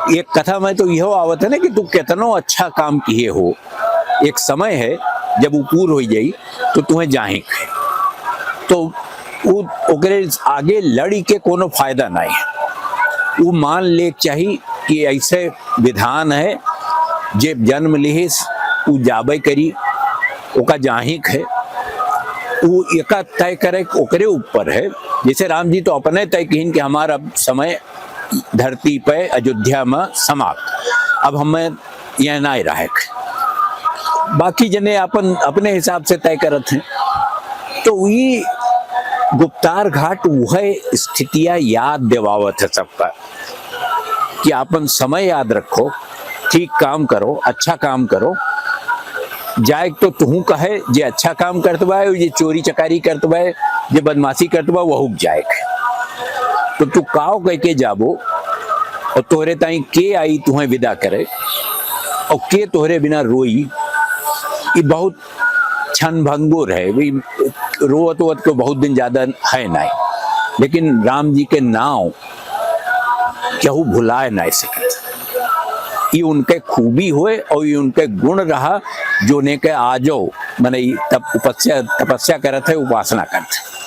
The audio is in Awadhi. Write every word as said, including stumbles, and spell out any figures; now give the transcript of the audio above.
एक कथा में तो इहो आवत है ना कि तू केतनो अच्छा काम किहे हो, एक समय है जब उ पूर होइ जाई तो तुहें जाहिक है। तो उ ओकरे आगे लड़ी के कोनो फायदा नाहीं। उ मान ले के चाही कि ऐसे विधान है, जे जन्म लिहिस उ जाबे करी, ओका जाहिक है। उ एका तय करे ओकरे ऊपर है। जैसे राम जी तो अपने तय किहिन कि हमार अब समय धरती पे अयोध्या में समाप्त, अब हमें यहाँ नाहीं रहेक। बाकी जने अपन अपने हिसाब से तय करत हैं। तो ई गुप्तार घाट वह स्थितियाँ याद दिवावत है सबका कि आपन समय याद रखो, ठीक काम करो, अच्छा काम करो। जाए तो तुहू कहे, जे अच्छा काम करत बा, जे चोरी चकारी करत बा, जे बदमाशी करत बा, वहू के जाए। तो तू काव कह के जाबो और तोहरे ताई के आई तुहें विदा करे और के तोहरे बिना रोई? ई बहुत क्षण भंगुर है। वी रोवत वोवत के बहुत दिन ज्यादा है नाहीं, लेकिन राम जी के नाव केहू भुलाए नाहीं सकत। ई उनके खूबी होए और ई उनके गुण रहा, जो उन्हें के आजो मने ई तप-, उपस्या-, तपस्या करत है, उपासना करत है।